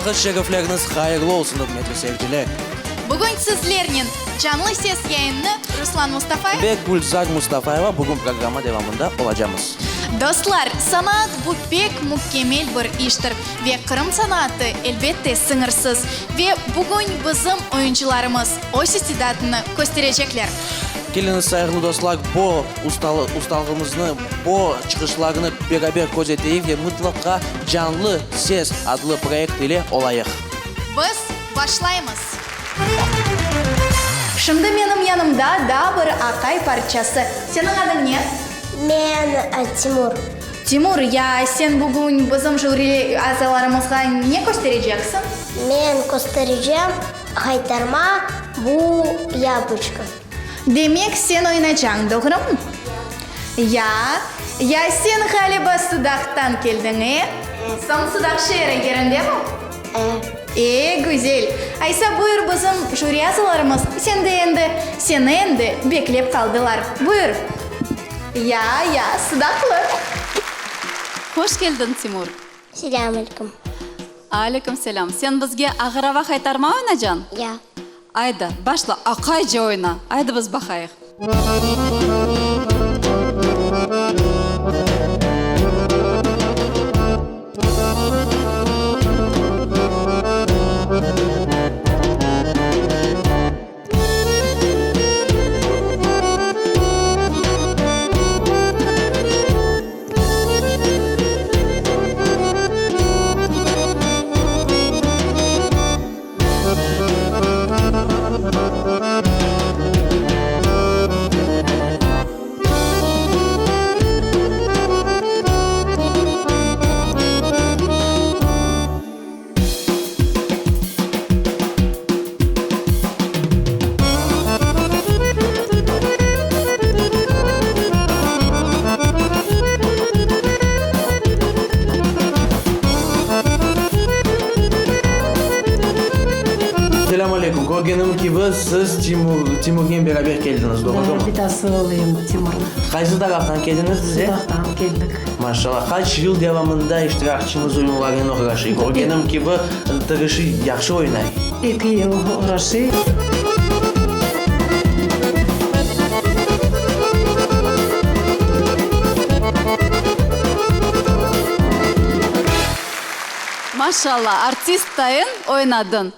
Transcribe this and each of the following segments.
Vaqıt şerifleriñiz hayırlı olsun, ürmetli seyirciler! Bugün sizlernen Canlı Ses yayınını Ruslan Mustafayev. Ve Gülzar Mustafayeva bugün programma devamında olacamız. Dostlar, sanaat bu pek mükemmel bir iştir ve Qırım sanaatı, elbette, sıñırsız. Ve bugün bizim oyuncılarımız öz istidatını kösterecekler. Keliñiz, sayğılı dostlar, bu ustalığımıznı, bu çıqışlarnı beraber közeteyik ve mıtlaqa Canlı ses adlı proyekt ile olayıq. Biz başlaymız! Şimdi menim yanımda daa bir aqay parçası. Seniñ adıñ ne? Men Timur. Timur, ya sen bugün bizim jüri azalarımızğa ne köstereceksiñ? Men kösterecem Haytarma, bu yablçko. Demek, sen oynacañ, doğrumı? Ya, ya sen ğaliba Sudaqtan keldiñ, e? Soñ Sudaq şeeri yerindemi? E. E, güzel! Aysa, buyur, bizim jüri azalarımız sende endi, seni endi beklep qaldılar. Buyur! Ya, ya, Sudaqlı! Hoş keldiñ, Timur! Selâm aleyküm! Aleyküm selâm! Sen bizge Ağır ava haytarma oynacañ? Ya. Ayda, başla, aqayca oyna! Ayda biz baqayıq. Selâm aleyküm! Körgenim kibi, siz Timur, Timurnen beraber keldiñiz, doğrumı? Da, bitası olayım Timurnıñ. Qaysı taraftan keldiñiz bize? Sudaqtan keldik. Maşallah! Qaç yıl devamında iştirakçımız oyunlarnen oğraşıy? Körgenim kibi, tırışıy, yahşı oynay. Eki yıl oğraşıy. Maşallah, artist tayın oynadıñ.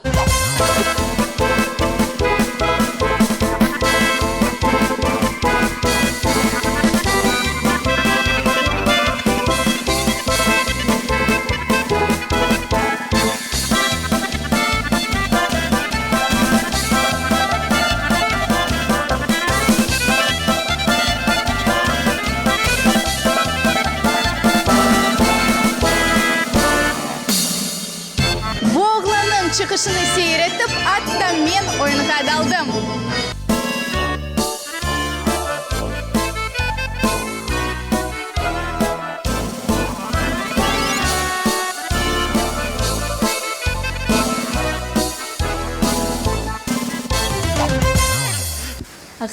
Bu oğlannıñ çıqışını seyir etip, atta men oyunğa daldım.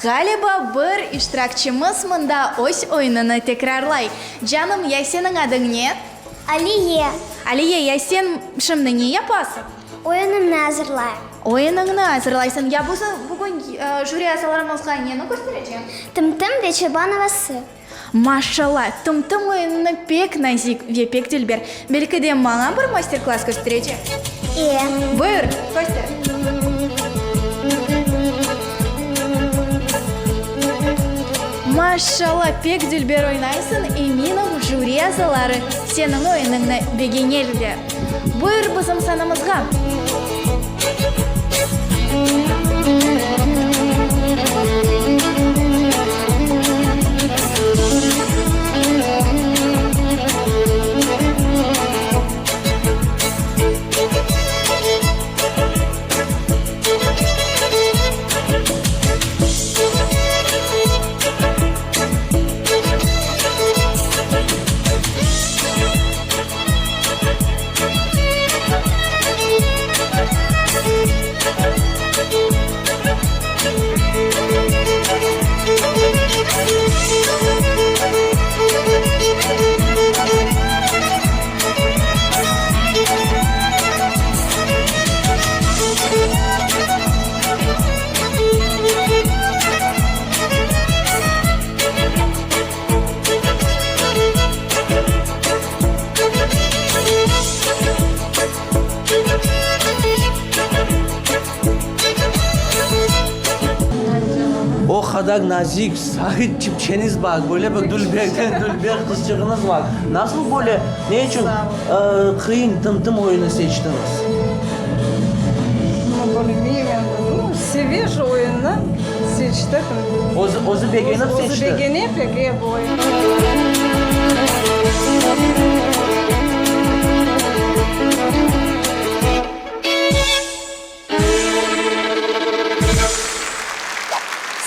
Ğaliba, bir iştirakçimiz mında öz oyunını tekrarlay. Canım, ya seniñ adıñ ne? Aliye. Aliye, ya sen şimdi ne yapasıñ? Oyunımnı azırlayım. Oyunıñnı azırlaysıñ. Ya bugün jüri azalarımızğa neni köstereceñ? Tım-tım ve çoban avası. Maşallah, Tım-tım oyunını pek nazik ve pek dülber. Belki de maña bir master-klass kösterecek? E. Buyur, köster. Maşallah, pek dülber oynaysıñ, eminim, jüri azaları seniñ oyunıñnı begenerler. Buyur bizim sanamızğa. O qadar nazik, sarı çipçeniz bar, böyle bir dülberden dülber qızçığıñız bar. Nasıl böyle, ne içün qıyın Tım-tım oyunı seçtiñiz? Bilmeyim endi. Seve şu oyunnı, seçtik. Özü, özü begenip seçti. Özü begene pek, bu oyunnı.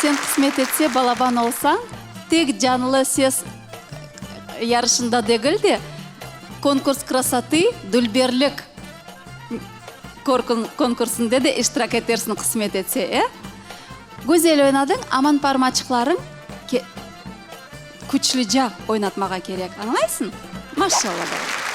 Sen qısmet etse balaban olsañ, tek canlı ses yarışında degil de, Konkurs krasotı, dülberlik konkursında da iştirak etersiñ qısmet etse, e? Güzel oynadıñ, aman parmaçıqlarıñ küçlüca oynatmağa kerek, añlaysıñ? Maşallah, balam.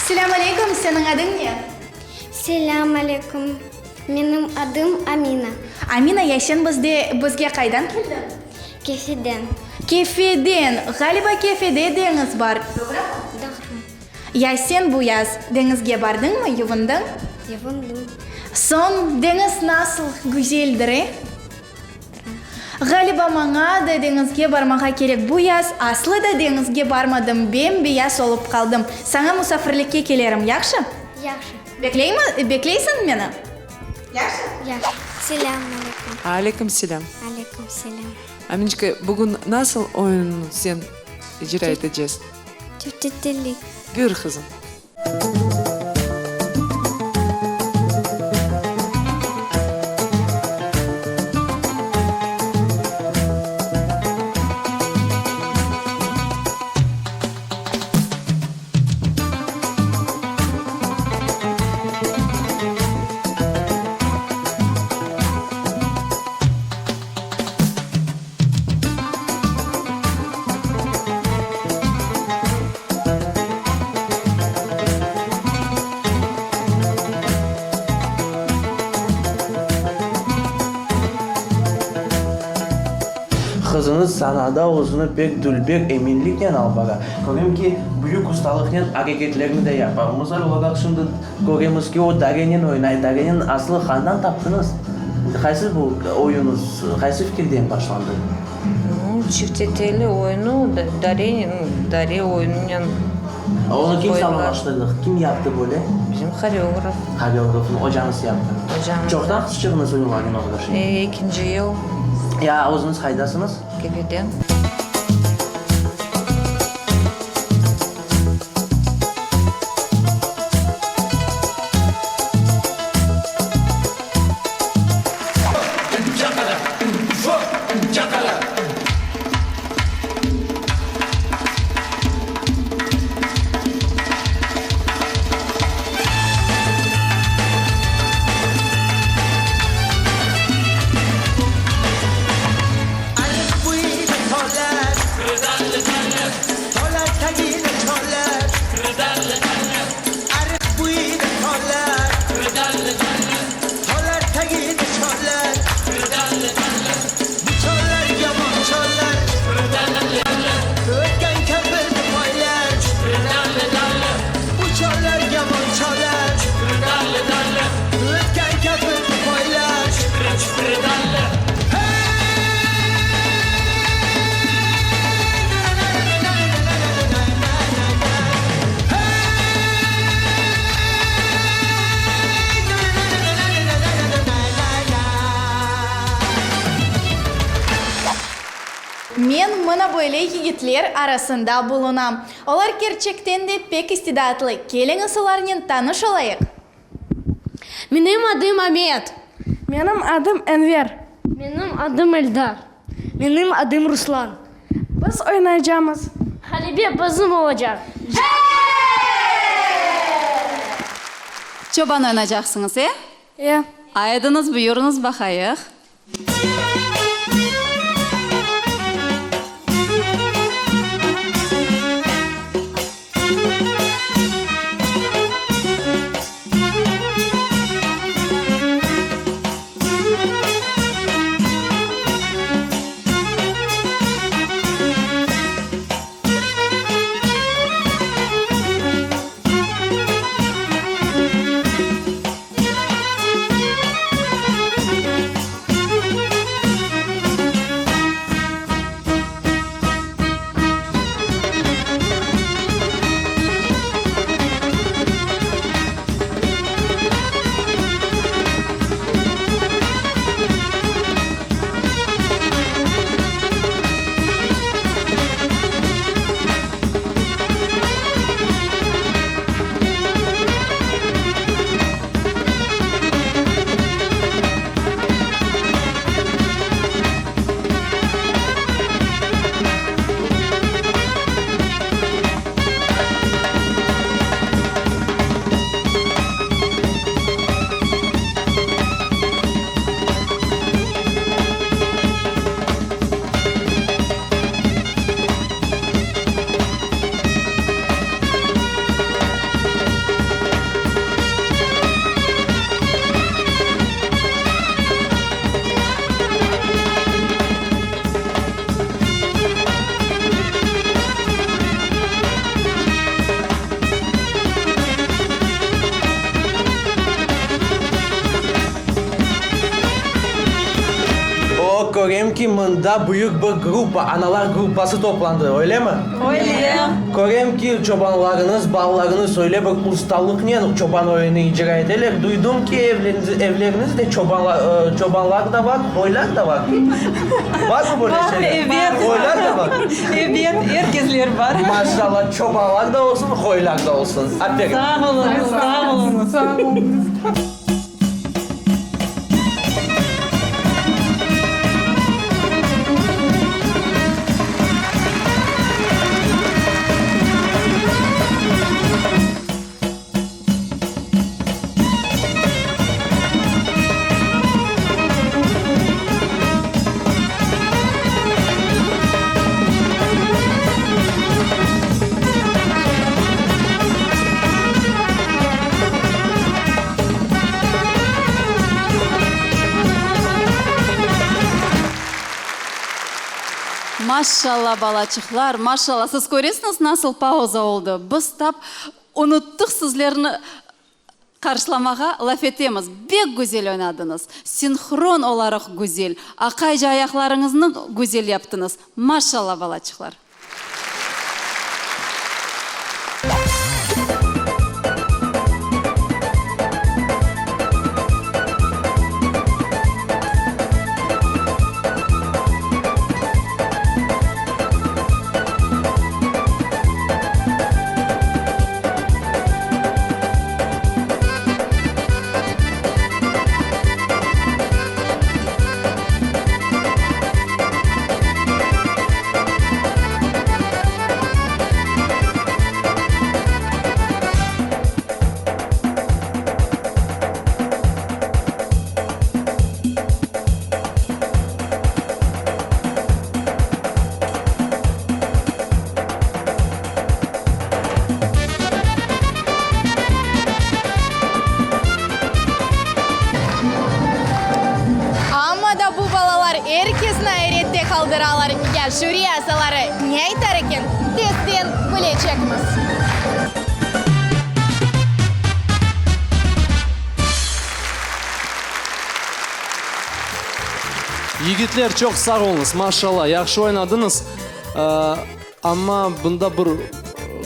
Selâm aleyküm, seniñ adıñ ne? Selâm aleyküm, menim adım Amina. Amina, ya sen bizde, bizge qaydan keldiñ? Kefeden. Kefeden! Ğaliba Kefede deñiz bar, doğrumı? Doğru. Ya sen bu yaz deñizge bardıñmı, yuvundıñ? Yuvundım. Soñ, deñiz nasıl güzeldir, e? Ğaliba maña da deñizge barmağa kerek bu yaz, aslı da deñizge barmadım, bem-beyaz olıp qaldım. Saña musafirlikke kelerim, yahşı? Yahşı. Bekleymi, bekleysiñ meni? Yahşı? Yahşı. Selâm aleyküm. Aleyküm selâm. Aleyküm selâm. Aminçka, bugün nasıl oyunnı sen icra etecesiñ? Çiftetellik. Buyur, qızım. Qızıñız sanada özüni pek dülber eminliknen alıp bara. Körem ki, büyük ustalıqnen areketlerni de yapa. Misal olaraq, şimdi köremiz ki, o darenen oynay. Darenen aslı qandan taptıñız? Qaysı bu oyuñız, qaysı fikirden başlandı? Çifteteli oyunu dare, dare oyununen Onı kim sanalaştırdı? Kim yaptı böyle? Bizim horeograf. Horeografnı ocañız yaptı. Ocamız. Çoqtan qızçığıñız oyunlarnen oğraşa? Ekinci yıl. Ya özüñiz qaydasıñız? Kefeden. Men mına böyle yigitler arasında bulunam. Olar kerçekten de pek istidatlı. Keliñiz olarnen tanış olayıq. Menim adım Amet. Menim adım Enver. Menim adım Eldar. Menim adım Ruslan. Biz oynaycamız. Ğalebe bizim olacaq! Çoban oynaycaqsıñız, e? E. Aydıñız, buyurıñız, baqayıq. O, körem ki, mında büyük bir gruppa, analar gruppası toplandı, öylemi? Öyle. Körem ki, çobanlarıñız, balalarıñız öyle bir ustalıqnen çoban oyunı icra eteler. Duydım ki, evleriñizde çobanlar da bar, qoylar da bar. Barmı böyle şeyler? Ebet. Qoylar da bar. Ebet, er kezler bar. Maşallah, çobanlar da olsun, qoylar da olsun. Aferin. Sağ oluñız, sağ oluñız. Sağ oluñız. Maşşalla, balaçıqlar, maşşalla! Siz köresiñiz, nasıl pauza oldı? Biz tap unuttıq sizlerni qarşılamağa, laf etemiz. Bek güzel oynadıñız, sinhron olaraq güzel, aqayca ayaqlarıñıznı güzel yaptıñız. Maşşalla, balaçıqlar! Amma da bu balalar er kesni ayrette qaldıralar. Ya jüri azaları ne aytar eken, tezden bilecekmiz. Yigitler, çoq sağ oluñız, maşallah, yahşı oynadıñız. Amma bunda bir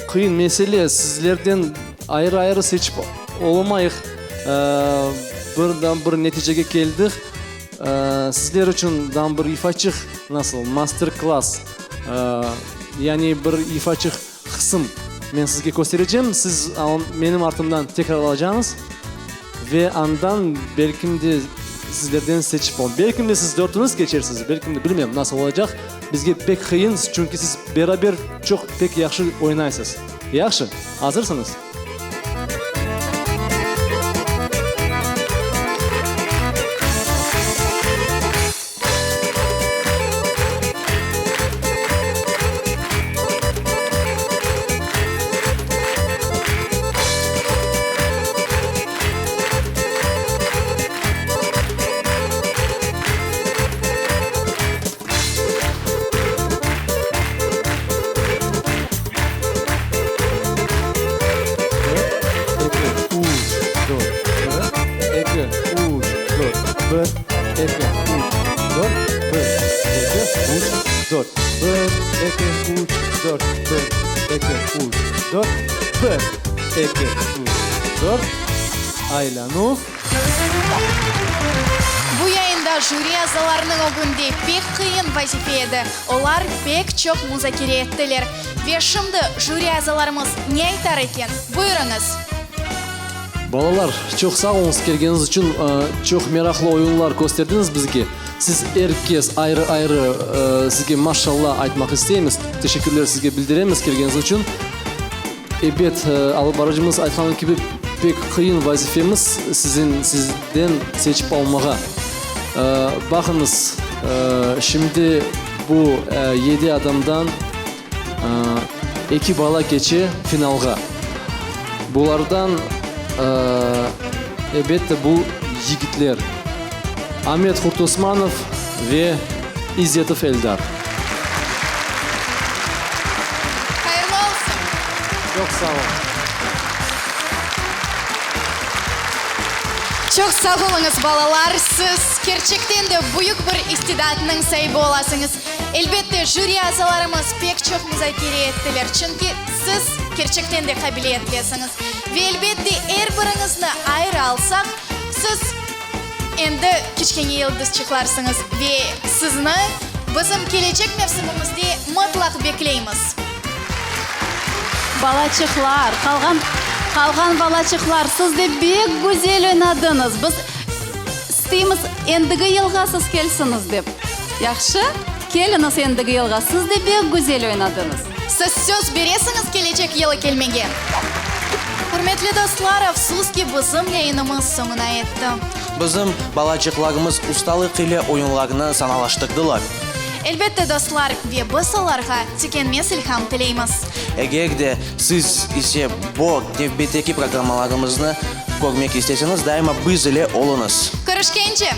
qıyın mesele, sizlerden ayrı-ayrı seçip olamayıq, birden bir neticege keldik. Sizler içün dam bir ifaçıq, nasıl, master-klass, yani bir ifaçıq qısım men sizge kösterecem, siz menim artımdan tekrarlaycañız ve andan belkim de sizlerden seçip ol. Belkim de siz dörtüñiz keçersiz, belkim de, bilmem, nasıl olacaq, bizge pek qıyın, çünki siz beraber çoq pek yahşı oynaysız. Yahşı, azırsıñız? Bir, eki, üç, dört, bir, eki, üç, dört, bir, eki, üç, dört, bir, eki, üç, dört, bir, eki, üç, dört, bir, eki, üç, dört, bir, eki, üç, dört, aylanuv. Bu yayında jüri azalarınıñ ögünde pek qıyın vazife edi, olar pek çoq muzakere ettiler. Ve şimdi jüri azalarımız ne aytar eken, buyurıñız! Balalar, çoq sağ oluñız kelgeniñiz içün, çoq meraqlı oyunlar kösterdiñiz bizge. Siz er kes ayrı-ayrı sizge maşalla aytmaq isteymiz, teşekkürler sizge bildiremiz kelgeniñiz içün. Ebet, alıp barıcımız aytqanı kibi, pek qıyın vazifemiz siziñ, sizden seçip almağa. Baqıñız, şimdi bu yedi adamdan eki bala keçe finalğa. Bulardan, ebette, bu yigitler, Amet Qurtosmanov ve İzzetov Eldar. Hayırlı olsun! Çoq sağ ol. Çoq sağ oluñız, balalar! Siz kerçekten de büyük bir istidatnıñ saibi olasıñız. Elbette, jüri azalarımız pek çoq muzakere ettiler, çünki siz kerçekten de qabiliyetlisiñiz. Ve elbette, er biriñizni ayrı alsaq, siz Endi kiçkene yıldızçıqlarsıñız ve sizni bizim kelecek mevsimimizde mıtlaq bekleymiz. Balaçıqlar, qalğan, qalğan balaçıqlar, siz de bek güzel oynadıñız. Biz isteymiz, endigi yılğa siz kelsiñiz dep. Yahşı? Keliñiz endigi yılğa, siz de bek güzel oynadıñız. Siz söz beresiñiz kelecek yılı kelmege? Ürmetli dostlar, afsus ki, bizim yayınımız soñuna yetti. Bizim balaçıqlarımız ustalıq ile oyunlarnı sanalaştırdılar. Elbette, dostlar, ve biz olarğa tükenmez ilham tileymiz. Eger de siz ise bu nevbetteki programmalarımıznı körmek isteseñiz, daima biz ile oluñız. Körüşkence!